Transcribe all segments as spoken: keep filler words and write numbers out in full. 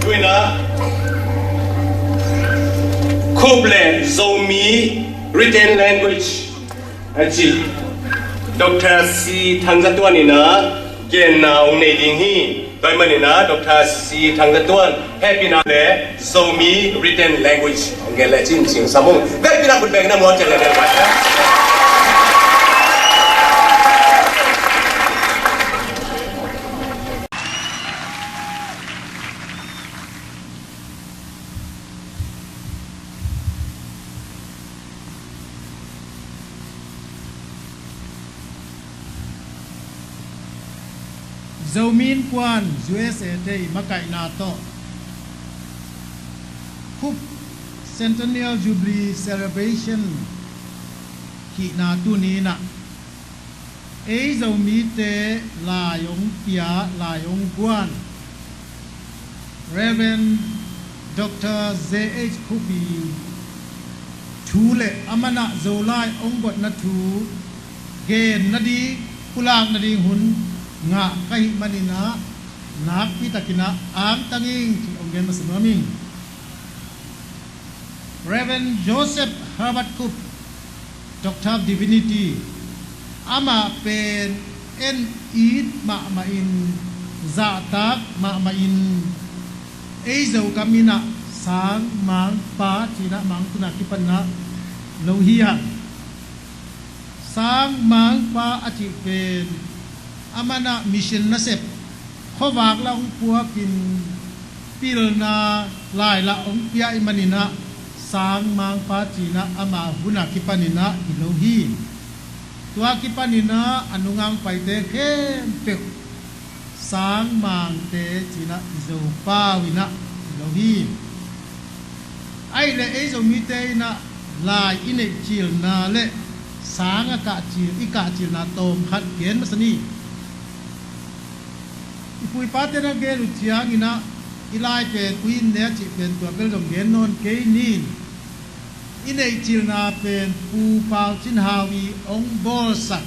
Tuina Khup le Zomi Written Language a ci Doctor C Thang Za Tuan in a genna hong nei ding hi. Tua ahih manin a Doctor C Thang Za Tuan hehpihna le Zomi Written Language hong gen le cin cing sam ung. Hehpihna khut beng na muang ciat le beng. Zomi Innkuan U S A Day makaihna tawh Khup Centennial Jubilee Celebration hihna tuni in ah ei Zomite lai hong pia, lai hong guan Reverend Doctor J H Khup i thu le a man ah Zolai hong guatna thu gen nading, pulak nading hun ngah ka hih manin ah nakpi takin ah angtang ing cih hong gen masa nuam ing. Reverend Joseph Herbert Khup, Doctor of Divinity, amah pen en it mahmah in, zahtak mahmah in, ei Zokam in ah Sangmangpa ci-in ah Mangtun a kipan in ah lo hi hang. Sangmangpa a cih pen a man ah mission nasep, khuavak lah hong puakin pilna lai lah hong pia ahih manin ah Sangmangpa ci-in ah ama hun a kipan in ah hi lo hi. Tua kipan in ah a nunga hong paite khempeuh Sangmangte ci-in ah i Zo pau in ah hi lo hi. Ahih leh ei Zomite in ah lai i neihcilna le sang a kahcil, i kahcilna tawm khat gen masa ni. I pu i pate na gen uh ciangin ah i lai pen ui in ne a cih pen tua bel zong gen nawn kei ni. I neihcilna pen Pu Pau Cin Hau i hong bawlsak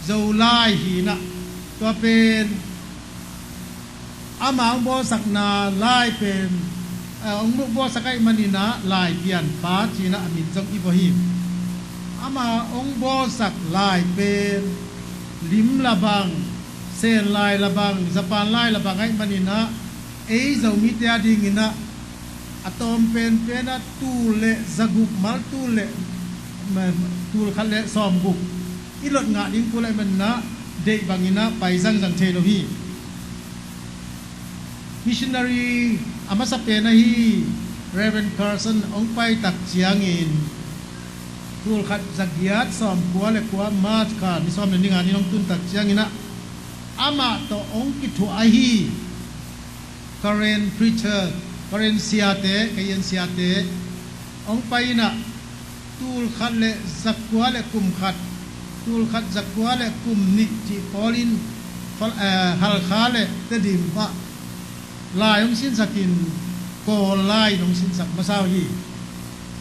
Zolai hi in ah, tua pen ama hong bawlsakna lai pen, eh, hong bawlsak ahih manin ah Laipianpa ci-in ah a min zong i bawl hi. Ama hong bawlsak lai pen lim labang, Sen lai labang, Japan lai labang ahih manin ah ei Zomite a dingin ah a tawm penpen ah tul le zaguk, mal tul le, ma, tul khat le sawmguk i lot ngah ding kul ahih manin ah deih bangin ah pai zangzang thei lo hi. Missionary a masa pen ahi Reverend Carson hong pai tak ciangin tul khat zagiat sawmkua le kua March kha ni sawm le ni nga ni hong tun tak ciangin ah amah tawh hong kithuah ahi Karen preacher, Karen siate, Karen siate hong pai in ah tul khat le zakua le kum khat, tul khat zakua le kum nih cih pawlin Fal-, eh, Halkha le Tedim ah lai hong sinsakin Kawl lai hong sinsak masa uh hi.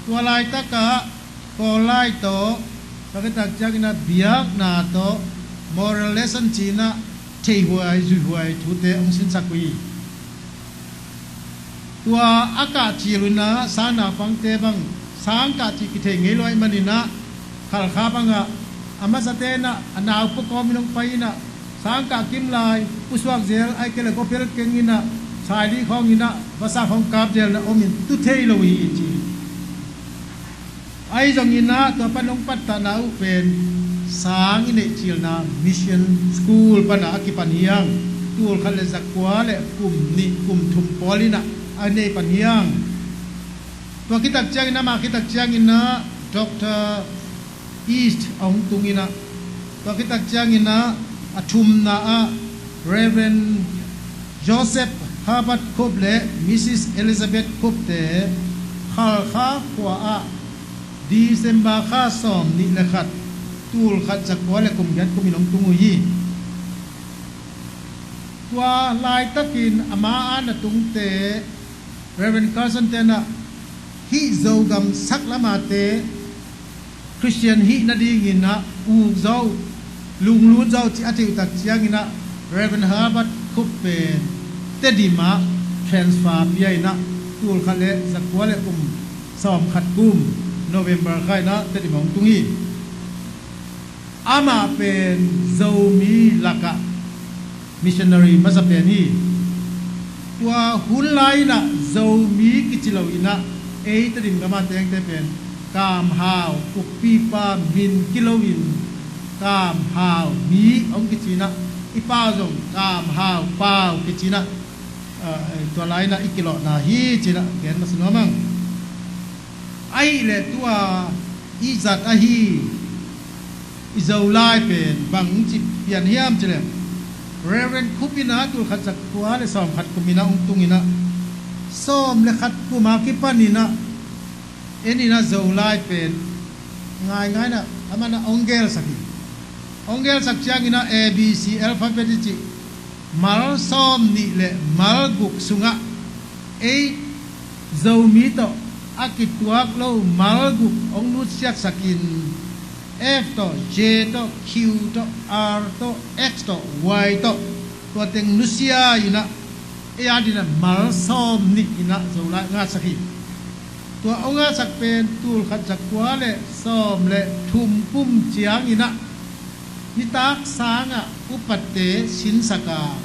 Tua laitakah Kawl lai tawh, tua khit tak ciangin ah biakna tawh, moral lesson ci-in ah theihhuai zuihuai thute hong sinsak uh hi. Tua a kahcil uh in ah sang naupangte bang sang kahcil kithei ngei lo ahih manin ah Halkha bangah a masate in ah a nau pua kawmin hong pai in ah sang kah kim lai pusuak zel ahih kei leh gopel keng in ah Saili khawng inah vasa khawng kapdelna omin tu thei lo hi ci. Ahi zongin ah tua pan hong pattahna uh pen sang i neih cilna mission school panah a kipan hiang. Tulkhat le zakua le kum nih kum thum pawl inah a nei pan hiang. Tua khitak ciangin amah khitak ciangin ah Doctor East a hong tung inah, tua khitak ciangin ah a thumna ah Reverend Joseph Herbert Cope le Missus Elizabeth Cope te Khalkha khua ah December kha sawm nih le khat, tulkhat zakua le kum giat kumin hong tung uh hi. Tua laitakin ama a na tungte Reverend Carson tenah hih Zogam sak lamate Christian hih nadingin ah uk zo, lunglut zo ci a theih uh tak ciangin ah Reverend Herbert Cope pen Tedim ah transfer pia inah tulkhat le zakua le kum sawmkhat kum November kha inah Tedim ah hong tung hi. Amah pen Zomi lakah missionary masa pen hi. Tua hun lai inah Zomi kici lo inah ei Tedim gam a tengte pen Kamhau ukpipa min kilo in Kamhau mi hong kici inah i pau zong Kamhau pau kici inah, ah, tua lai inah i kilawhna hi ci inah gen masa nuam ang. Ahih leh tua i zat ahi i Zolai pen bang ci pian hiam cih leh Reverend Cope inah tulkhat zakua le sawmkhat kum inah hong tung inah sawm le khat kum a kipan inah en inah Zolai pen ngaingai inah aman ah hong gelsak hi. Hong gelsak ciangin ah A B C alphabet i cih mal sawm nih le mal guk sungah ei Zomi tawh a kituak lo mal guk hong nutsiatsakin F tawh, J tawh, Q tawh, R tawh, X tawh, Y tawh, tua teng nusia inah ei a dinah mal sawm nih inah Zolai ngatsak hi. Tua hong ngatsak pen tulkhat zakua le sawm le thum kum ciang inah nitak sangah upatte sinsak a,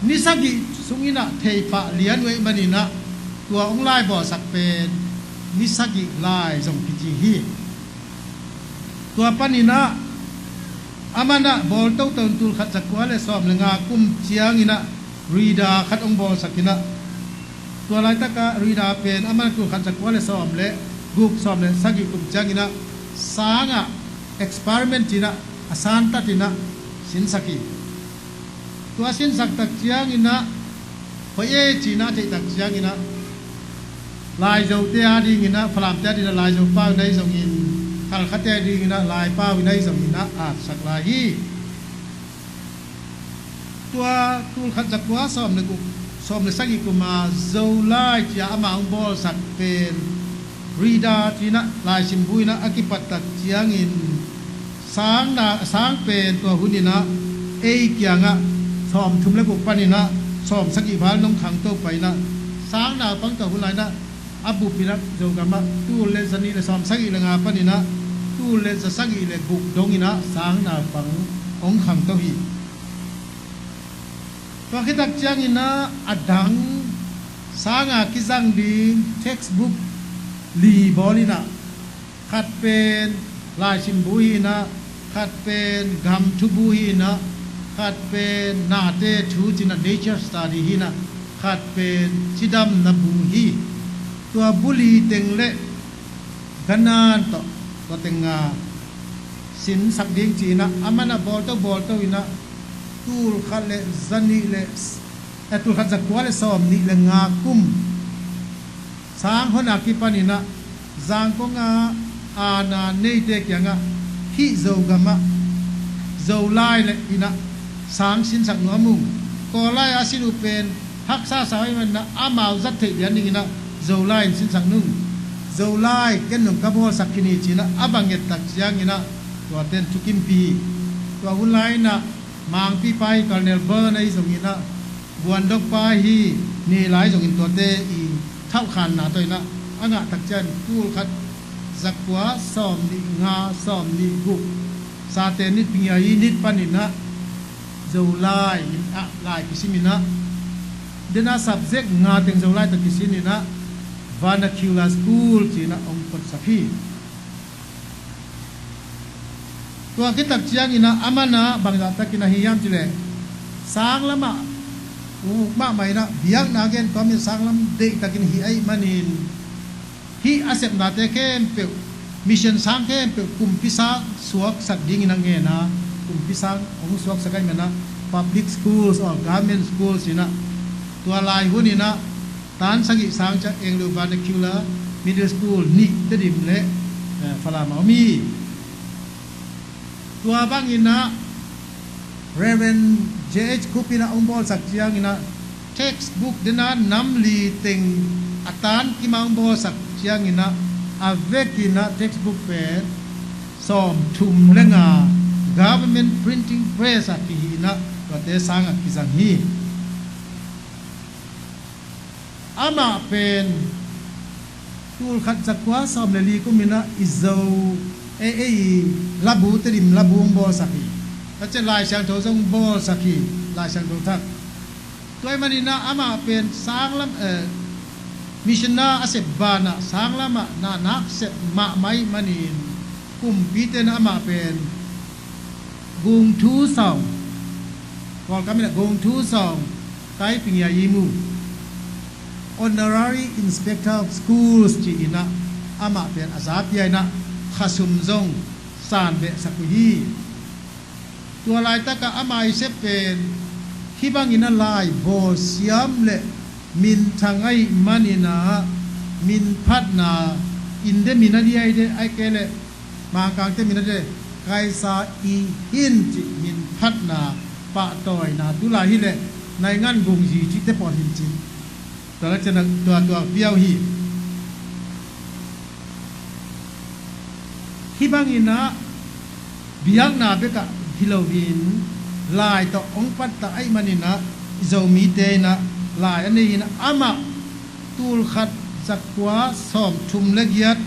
ni sagih sung inah theipah lian uh ahih man inah tua hong lai bawlsak pen ni sagih lai zong kici hi. Tua pan inah aman ah bawl toto in tulkhat zakua le sawm le nga kum ciang inah reader khat hong bawlsak inah tua laitakah reader pen aman ah tulkhat zakua le sawm le guk sawm le sagih kum ciang inah sangah experiment ci inah a santat inah sinsak hi. Tua sinsak tak ciang inah hoih e ci inah a theih tak ciang inah Laizote a ding inah Falamte a ding inah Laizo pau inah i zongin Khalkhate a ding inah Lai pau inah i zong inah atsak lai hi. Tua tulkhat zakua sawm le guk sawm le sagih kum a Zolai ci a amah hong bawlsak pen reader ci inah laisim bu inah a kipat tak ciangin sang na, sang pen tua hun inah ei kiangah sawm thum le guk pan inah sawm sagih val nong khangto pah inah sang naupang tua hun lai inah a bup inah Zogam ah tul le za nih le sawm sagih le nga pan inah tul le za sagih le guk dong inah sang naupang hong khangto hi. Tua khitak ciang inah a dang sanga kizang ding textbook li bawl inah khat pen laisim bu hi inah, khat pen gam thu bu hi inah, khat pen nate thu ci inah nature study hi inah, khat pen cidamna bu hi. Tua bu li teng le ganan tawh tua teng nga sinsak ding ci inah aman ah bawlto bawlto inah tulkhat le za nih le, eh, tulkhat zakua le sawm nih le nga kum sang hon a kipan inah Zangkong a aana neite kiangah hih Zogam ah Zolai le inah sang sinsak nuam ung. Kawllai a sin uh pen haksa sa uh ahih man inah amau zat theih lian ding inah Zolai in sinsak nung. Zolai ken nung ka bawlsak khin hi ci inah a bang et tak ciang inah tuate in thukimpih hi. Tua hun lai inah Mangpipa hi, Colonel Byrne ahi zong inah Buandokpa hi, ni lai zongin tuate i thauhkhanna tawh inah a ngah tak ciang tulkhat zakua sawm nih nga sawm nih guk Sate nit pingia i nit pan inah Zolai inah lai kisim inah Dena subject nga teng Zolai tawh kisin inah vernacular school ci-inah hong phuansak hi. Tua khit tak cianginah aman ah bangzah takin ahi hiam cih leh, sanglamah uk mahmah inah biakna gen kawmin sanglam deihtakin hih ahih manin, hih a sepnate khempeuh, mission sang khempeuh kumpi sang suaksak dingin a ngen a, kumpi sang hong suaksak ahih manin ah public schools or government schools inah, tua lai hun inah tan sagih sang ciang Anglo Vernacular Middle School nih Tedim le, eh, Falam ah om hi. Tua bangin ah Reverend J H Cope inah hong bawlsak ciangin ah textbook dena nam li teng a tan kim a hong bawlsak ciangin ah a vekin ah textbook pen sawmthum le nga government printing press ah kihih inah tuate sang ah kizang hi. Amah pen tulkhat zakua sawm le li kum inah i Zo, ei, ei, i labu, Tedim labu hong bawlsak hi. Tua ciang Lai Siangtho zong bawlsak hi, Lai Siangtho Thak. Tua ahih manin ah amah pen sanglam, eh, mission na a sep banah sanglamah na nak sep mahmah ahih manin kumpite in amah pen Gungthu Sawng, Kawlkam inah Gungthu Sawng, Taiping ya yi mu, Honorary Inspector of Schools ci-inah amah pen a za pia inah khasum zong san behsak uh hi. Tua laitakah ama i sep pen hih bangin a lai bawlsiam le minthang ahih manin ah minphatna, India min a liai de, ahih kei leh Mangkangte min a de, Kaisa i Hind cih minphatna pahtawina, tulai hileh naingan gungzi cihte pawl hin cih tua la cian tua tua piau hi. Hih bangin ah biakna bekah hi loin lai tawh hong pattah ahih manin ah Zomite in ah lai a nei in ah amah tulkhat zakua sawmthum le giat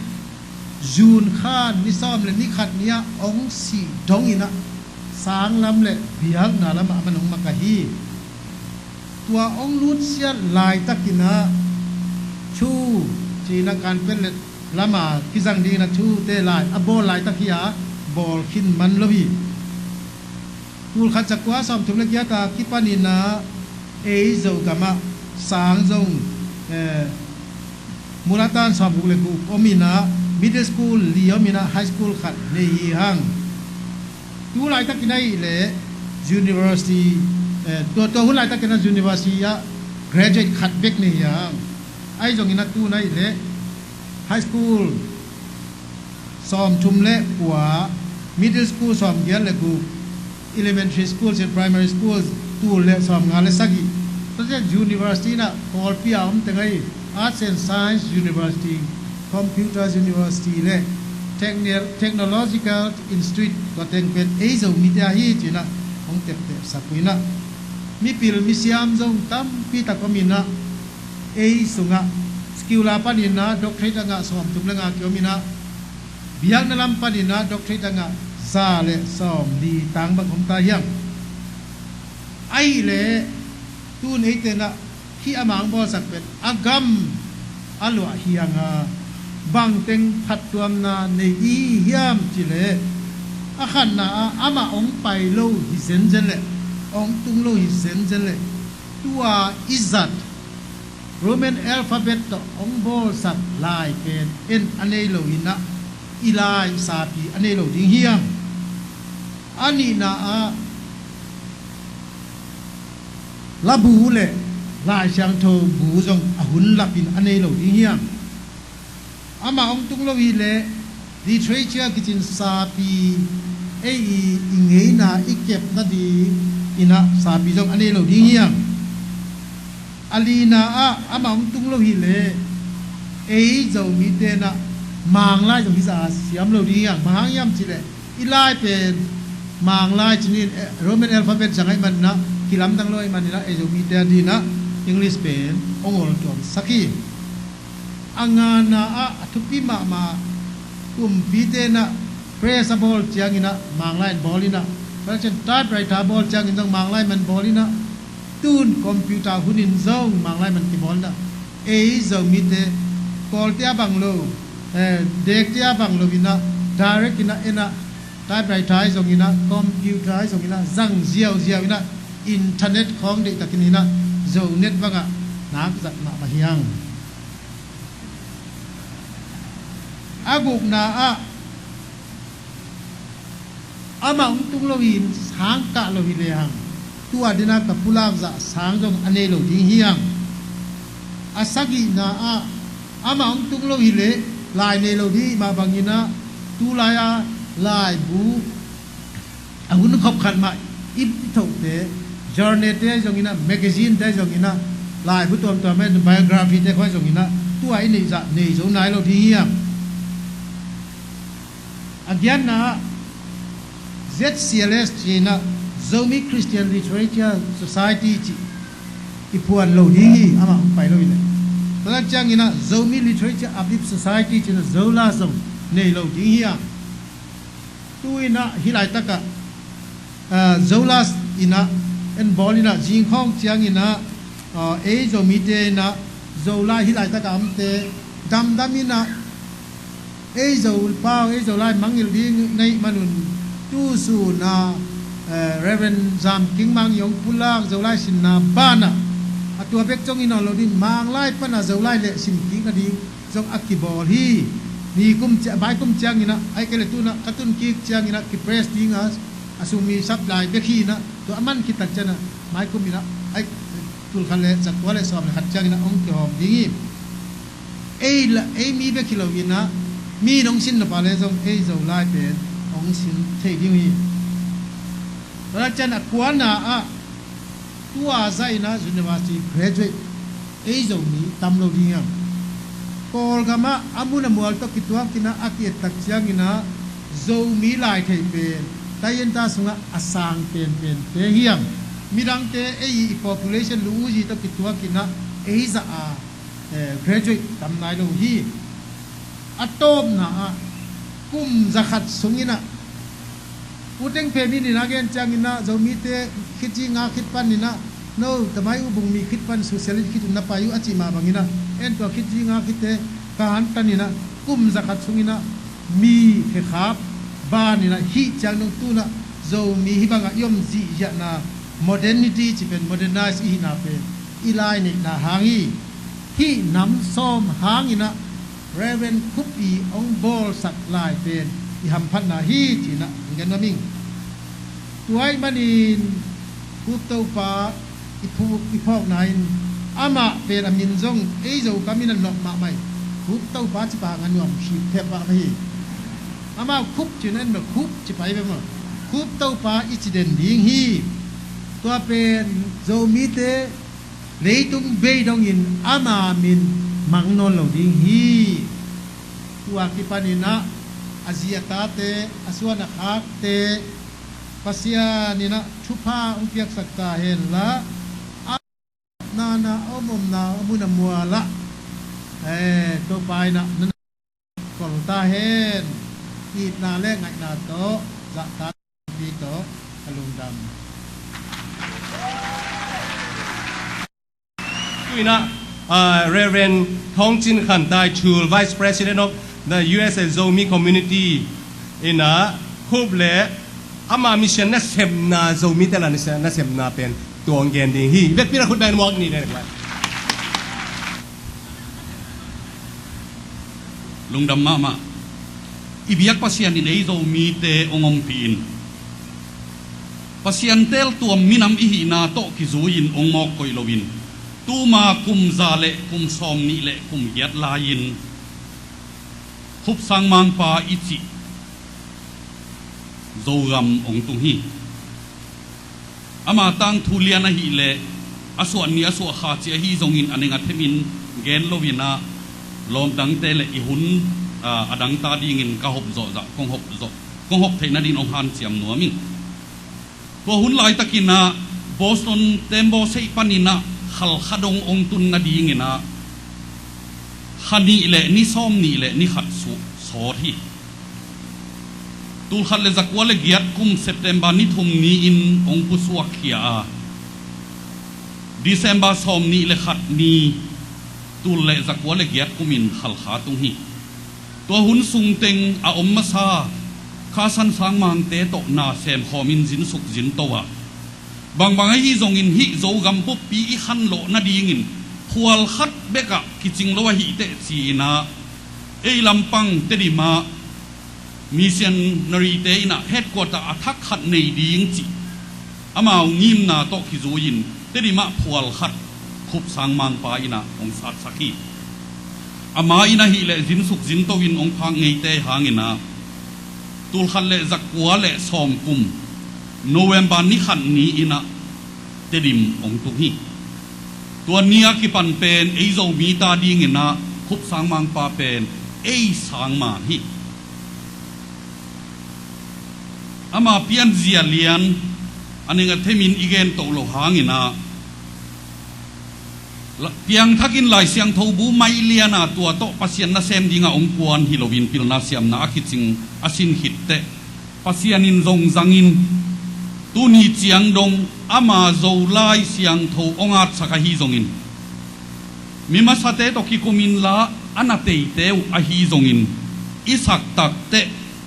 June kha ni sawm le ni khat ni-ah hong sih dongin ah sanglam le biakna lamah a man hong makaih hi. Tua hong lutsiat laitakin ah thu ci-in ah Kanpetlet lama kizang dingin ah thute lai a bawl laitak hi a, bawl khin man lo hi. Tulkhat zakua sawmthum le giat a kipanin ah ei Zogamah sang zong, eh, mulatan sawmguk le guk omin ah middle school li omin ah high school khat nei hi hang. Tu laitakin ahih leh university, eh, tua, tua hun laitakin ah university ah graduate khat bek nei hi hang. Ahi zongin ah tu in ahih leh high school sawmthum le kua, middle school sawmgiat le guk, elementary schools and primary schools tul le sawmnga le sagih. Tua ciang university in ah Kawlpi a om teng ahi Arts and Science University, Computer University le Techni-, Technological Institute, tua teng pen ei Zomite ahi ci-in ah hong teptepsak uh in ah mipil misiam zong tampi tak omin ah ei sungah secular panin ah doctorate a ngah sawmthum le nga kiom in ah biakna lam panin ah doctorate a ngah za le sawmli tang bang om ta hi hang. Ahih leh tu-in eite in ah hih amah hong bawlsak pen a gam a luah hi hang a, bangteng phattuamna nei i hiam cih leh, a khatna ah amah hong pai lo hi zenzen leh, hong tung lo hi zenzen leh, tua i zat Roman alphabet tawh hong bawlsak lai pen en a nei lo in ah i lai sapi a nei lo ding hi hang. A nihna ah labu le Lai Siangtho bu zong a hun lapin a nei lo ding hi hang. Amah hong tung lo hi leh literature kicin sapi, ei i, i ngeina i kep nadingin ah sapi zong a nei lo ding hi hang. A lina ah amah hong tung lo hi leh ei Zomite in ah Manglai zong hi zah a siam lo ding hi hang. Bang hang hiam cih leh i lai pen Manglai cinin, eh, Roman alphabet zang ahih manin ah kilamdang lo ahih manin ah ei Zomite adingin ah English pen hong oltuamsak hi. A ngana ah a thupi mahmah kumpite in ah press a bawl ciangin ah Manglai in bawl in ah, tua ciang typewriter a bawl ciangin zong Manglai man bawl in ah, Tun computer hun in zong Manglai man kibawl inah, ei Zomite Kawlte a bang lo, eh, Dekte a bang lo inah, direct inah, enah, typewriter zong inah, computer zong inah, zang ziauziau inah, internet khawng deihtakin inah, Zonet bangah nak zat mahmah hi hang. A gukna ah, amah hong tung lo hi, sang kah lo hi lehang, tua dina ka pulak zah sang zong a nei lo ding hi hang. A sagihna ah, amah hong tung lo hi leh lai nei lo ding hi mah bangin ah, tulai a laibu a hun khop khat mah i thohte, journal te zong inah, magazine te zong inah, laibu tuamtuam, biography te khawng zong inah, tua i neih zah nei zo nai lo ding hi hang. A giatna ah, Z C L S ci inah, Zomi Christian Literature Society cih i phuan lo ding hi, amah hong pai lo hi leh. Tua tak ciang inah, Zomi Literature Uplift Society ci inah, Zola zong nei lo ding hi hang. Tu inah hih laitakah, ah, Zola inah en bawl inah, zing khawng ciang inah, ah, ei Zomite inah, Zola hih laitakah a omte damdam inah, ei Zopau, ei Zolai mangngilh ding na hih manun, tu sun ah, eh, Reverend Zam King Mang i hong pulak Zolai sinna banah, a tua bek zong hi nawn lo ding, Manglai panah Zolai lehsim kik nading zong a kibawl hi. Ni kum cia-, mai kum ciang inah, ahih kei leh tu inah ka tun kik ciang inah kipress ding a, a sum i sap lai bek hi inah, tua a man khit tak ciang inah, mai kum inah, ahih, tul khat leh za kua leh sawm leh khat ciang inah hong kihawm ding hi. Ei la, ei mi bek hi lo inah, mi in hong sin nop a leh zong ei Zolai pen hong sin thei ding hi. Tua ciang a kuana ah, tua zah inah university graduate ei Zomi tam lo ding hi hang. Kawlgam ah a mun a mual tawh kituak inah a ki-et tak ciang inah, Zomi lai thei pen Thailand sungah a sang penpente hi hang. Midangte ei i population lu uzi tawh kituak inah ei zah a, eh, graduate tam nai lo hi. A tawpna ah, kum za khat sung inah, U Teng Phe mi in a gen ciang inah, Zomite khitzi nga khit pan inah, no, tamai u bung mi khit pan socialist khit un na pai uh a cih mah bang inah, en tua khitzi nga khitte ka hantan inah, kum za khat sung inah, mi khekhap ban inah, hih ciang dong tu inah, Zomi hih bangah i om zihziahna, modernity ci pen, modernize i hihna pen i laineihna hang hi. Hih nam sawm hang inah, Reverend Khup i hong bawlsak lai pen i hamphatna hi ci inah hong gen nuam ing. Tua ahih manin Khup Topa i phu-, i phawkna in, amah pen a min zong ei Zokam in a nawh mahmah hi. Khup Topa ci pah hang a nuam khit thep mahmah hi. Amah Khup ci-in en beh, Khup ci pai beh maw. Khup Topa i ci den ding hi. Tua pen Zomite leitung bei dongin ama min mang nawn lo ding hi. Tua kipan inah a zi a tate, a suan a khakte, Pasian inah thupha hong piaksak ta hen la, a nana, a om omna, a mun a mual ah, eh, Topa inah na kol ta hen. Itna le ngaihna tawh, zahtakpi tawh, ka lungdam. Tu inah, ah, Reverend Thawng Cin Khan Tai Chul, Vice President of the U S A Zomi Community inah, Khup le ama mission nasepna, Zomite la nasepna pen tua hong gen ding hi. Vekpi na khut beng muak ni le. Lungdam mahmah. I biak Pasian in ei Zomite hong ompih in, Pasian teeltuam minam i hihna tawh kizui-in hong mawk koih loin, tuma kum za le kum sawmnih le kum giat lai-in Khup Sangmangpa i cih Zogam hong tung hi. Ama tangthu lian ahih leh a suah ni a suah kha ci ahi zongin a neng a themin gen loin ah, lawmdangte le i hun, aa, a dangta dingin ka hop zawh zah kong hop zawh, kong hop theih nadin hong hanciam nuam ing. Tua hun laitakin ah Boston tembaw seih panin ah khalkha dong hong tun nadingin ah kha nih le ni sawmnih le ni khat su-, sawt hi. Tulkhat le zakua le giat kum September ni thum ni-in hong pusuak khia a, December sawm nih le khat ni, tul le zakua le giat kumin Khalkha tung hi. Tua hun sungteng a om masa Khasan Sangmangte tawh na semkhawmin zinsuk zinto a, bangbang ahi zongin hih Zogam buppi i khanlawh nadingin phual khat bekah kicing lo ahi teh ci-inah ei lampang Tedim ah missionary-te inah headquarter a thak khat nei ding cih amau ngimna tawh kizui-in Tedim ah phual khat Khup Sangmangpa inah hong satsak hi. Ama in ahih leh zinsuk zinto in hong phak ngeite hanginah tul khat le zakua le sawm kum November ni khat ni inah Tedim hong tung hi. Tua ni a kipan pen ei Zomite adinginah Khup Sangmangpa pen ei sangmang hi. Ama pianzia lian a neng a themin i gen toh loh hanginah la-, piangthakin Lai Siangtho bu mai liana tua tawh Pasian nasem dinga hong kuan hi loin pilna siamna a kicing a sin khit teh Pasian in zong zangin tuni ciang dong ama Zolai Siangtho hong atsak ahi zongin mi masate tawh kikum inla a na teite uh ahi zongin i saktak teh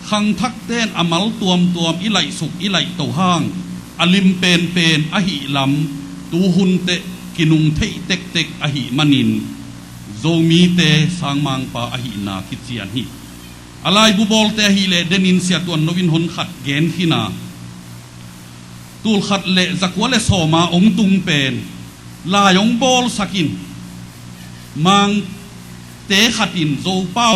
khangthakte in a mal tuamtuam i laihsuk i laihto hang a lim penpen ahih lam tuhun teh kinung theih tektek ahih manin Zomite sangmangpa ahihna kician hi. A laibu bawlte ahih leh denin Sia Tuan Lo in hon khat gen khin a, tul khat le zakua le sawma hong tung pen lai hong bawlsakin Mangte khatin Zopa